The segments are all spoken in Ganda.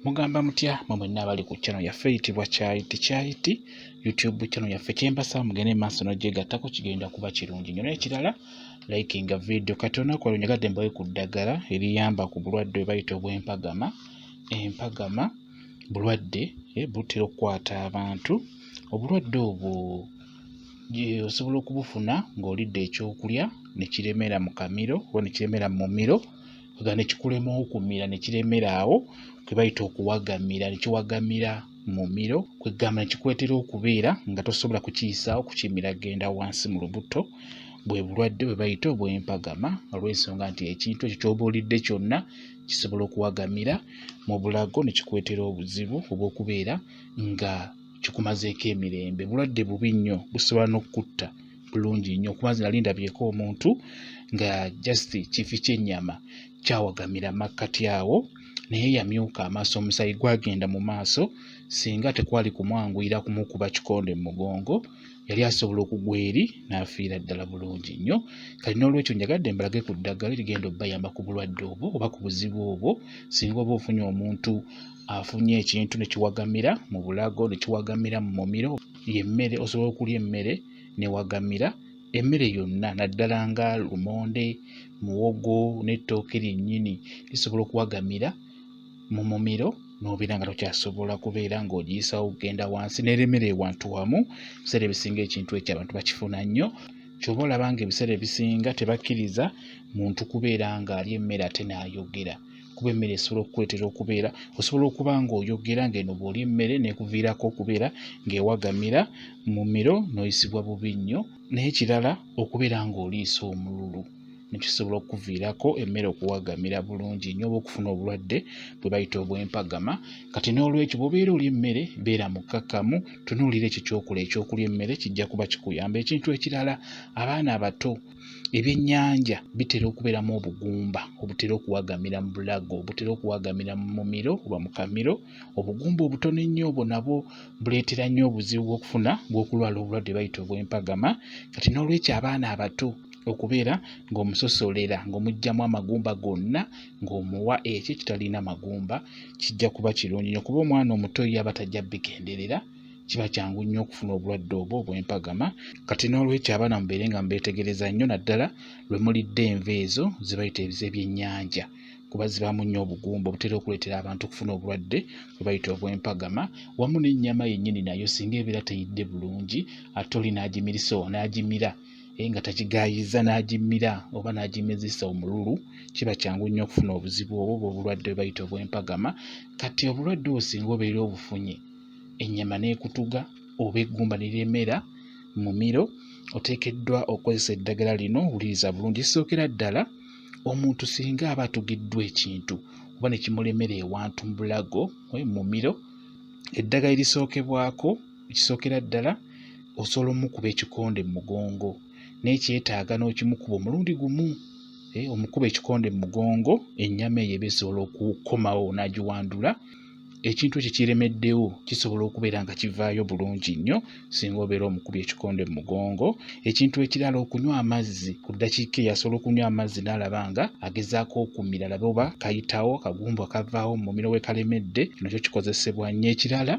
Mugamba mutya mwe mwenna abali ku channel yaffe eyitibwa Kyayiti Kyayiti YouTube channel yaffe, kyembasaba mugende maaso n'ogyegattako, kigenda kuba kirungi nnyo. N'ekirala, likinga video. Kati olunaku olwo njagadde mbawe ku ddagala eriyamba ku bulwadde bwe bayita obw'empagama. Empagama bulwadde butera okukwata abantu. Obulwadde obwo osobola okubufuna ng'olidde ekyokulya ne kiremera mu kamiro oba ne kiremera mu mumiro, nga ne kikulema okumira ne kiremera awo kwe bayita okuwagamira, ne kiwagamira mu mumiro, kwegamba ne kikuleetera okubeera nga tosobola kukiyisaawo kukimira genda wansi mu lubuto. Bwe bulwadde bwe bayita obw'empagama, olw'ensonga nti ekintu ekyo ky'oba olidde kyonna kisobola okuwagamira mu bulago ne kikuleetera obuzibu obw'okubeera nga kikumazeeko emirembe. Bulwadde bubi nnyo, busobola n'okukutta bulungi nnyo, kuba nze nali ndabyeko omuntu nga just kifi ky'ennyama kyawagamira makkati awo, naye yamyuka amaaso, omusaayi gwagenda mu maaso. Singa tekwali kumwanguyira kumukuba kikonde mu mugongo, yali asobola okugwa eri n'afiira ddala bulungi nnyo. Kati n'olwekyo njagadde mbalage ku ddagala erigenda okubayamba ku bulwadde obwo oba ku buzibu obwo. Singa oba ofunye omuntu afunye ekintu ne kiwagamira mu bulago, ne kiwagamira mu mumiro, y'emmere, osobola okulya emmere newagamira, emmere yonna naddala nga lumonde, muwogo n'ettooke lyennyini lisobola okuwagamira mu mumiro n'obeera nga tokyasobola kubeera ng'ogiyisawo okugenda wansi n'eremera ewantu wamu. Ebiseera ebisinga ekintu ekyo abantu bakifuna nnyo, ky'oba olaba ng'ebiseera ebisinga tebakkiriza muntu kubeera ng'alya emmere ate n'ayogera, kuba emmere esobola okukuleetera okubeera, osobola okuba ng'oyogera ng'eno bw'olya emmere n'ekuviirako okubeera ng'ewagamira mu mumiro n'oyisibwa bubi nnyo. N'ekirala, okubeera ng'oliisa omululu nekisobola okukuviirako emmere okuwagamira bulungi nnyo oba okufuna obulwadde bwe bayita obw'empagama. Kati n'olwekyo bw'obeera olya emmere, beera mukkakkamu, tunuulira ekyo ky'okola ekyokulya emmere, kijja kuba kikuyamba. Ekintu ekirala, abaana abato, ebyennyanja bitera okubeeramu obugumba obutera okuwagamira mu bulago, butera okuwagamira mu mumiro oba mu kamiro. Obugumba obutono ennyo obwo nabwo buleetera nnyo obuzibu bw'okufuna bw'okulwala obulwadde bayita obw'empagama. Kati n'olwekyo abaana abato okubeera ng'omusosolera, ng'omuggyamu amagumba gonna, ng'omuwa ekyo ekitalina magumba, kijja kuba kirungi nnyo, kuba omwana omuto ye aba tajja bigenderera, kiba kyangu nnyo okufuna obulwadde obwo obw'empagama. Kati n'olwekyo abaana mubeere nga mubeetegereza nnyo, naddala lwe mulidde enva ezo ze bayita ez'ebyennyanja, kuba zibaamu nnyo obugumba obutera okuleetera abantu okufuna obulwadde bwe bayita obw'empagama. Wamu n'ennyama yennyini nayo singa ebeera teyidde bulungi, ate oli n'agimirisa n'agimira nga takigaayizza n'agimira oba n'agimizisa omululu, kiba kyangu nnyo okufuna obuzibu obwo obw'obulwadde bwe bayita obw'empagama. Kati obulwadde obwo singa obeera obufunye, ennyama n'ekutuga oba eggumba ne liremera mu mumiro, oteekeddwa okukozesa eddagala lino. Wuliriza bulungi. Ekisookera ddala, omuntu singa aba atugiddwa ekintu oba ne kimulemera ewantu mu bulago, mu mumiro, eddagala erisookebwako, ekisookera ddala osobola omukuba ekikonde mu mugongo, naye kyetaaga n'okimukuba omulundi gumu. Omukuba ekikonde mu mugongo, ennyama eyo eba esobola okukomawo n'agiwandula. Ekintu ekyo kiremeddewo kisobola okubeera nga kivaayo bulungi nnyo singa obeera omukubye ekikonde mu mugongo. Ekintu ekirala, okunywa amazzi ku ddakiika eyo, asobola okunywa amazzi n'alaba nga agezaako okumira, alabe oba kayitawo akagumba kavaawo mu mumiro we kalemedde, nakyo kikozesebwa nnyo. Ekirala,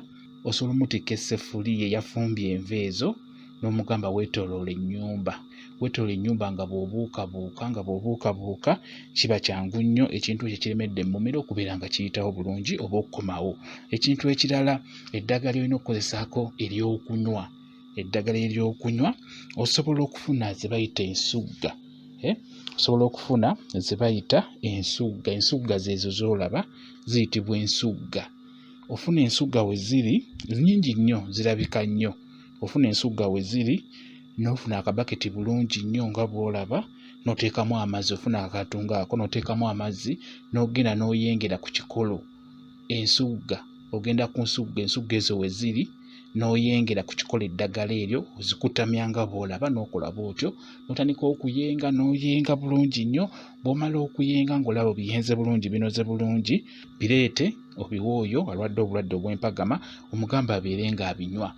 osobola omutikka essefuliya eyafumbye enva ezo n'omugamba weetooloole ennyumba, weetooloole ennyumba nga bw'obuukabuuka, nga bw'obuukabuuka, kiba kyangu nnyo ekintu ekyo ekiremedde mu mumiro okubeera nga kiyitawo bulungi oba okukomawo. Ekintu ekirala, eddagala ly'olina okukozesaako ery'okunywa, eddagala ery'okunywa, osobola okufuna ze bayita ensugga, osobola okufuna ze bayita ensugga. Ensugga zeezo z'olaba ziyitibwa ensugga. Ofuna ensugga we ziri nnyingi nnyo, zirabika nnyo. Ofuna ensugga we ziri n'ofuna akabaketi bulungi nnyo nga bw'olaba, n'oteekamu amazzi, ofuna akantu ng'ako n'oteekamu amazzi n'ogenda n'oyengera ku kikolo ensugga, ogenda ku nsugga, ensugga ezo we ziri n'oyengera ku kikolo eddagala eryo, ozikutamya nga bw'olaba n'okola bw'otyo n'otandika okuyenga, n'oyenga bulungi nnyo. Bw'omala okuyenga ng'olaba obiyenze bulungi, binoze bulungi, bireete obiwe oyo alwadde obulwadde obw'empagama, omugambe abeere ng'abinywa,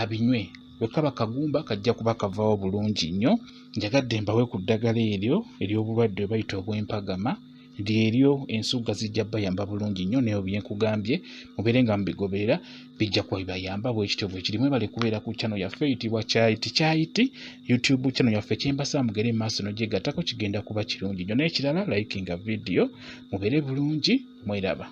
abinywe. Bwe kaba kagumba kajja kuba kavaawo bulungi nnyo. Njagadde mbawe ku ddagala eryo ery'obulwadde bwe bayita obw'empagama. Lyeryo ensugga zijja bayamba bulungi nnyo, naye byenkugambye mubeere nga mubigoberera, bijja kuba bibayamba. Bwekityo bwekiri. Mwebale kubeera ku channel yaffe eyitibwa Kyayiti Kyayiti YouTube channel yaffe. Kyembasaba mugere maaso nogyegattako, kigenda kuba kirungi nnyo. N'ekirala, likinga video. Mubeere bulungi, mweraba.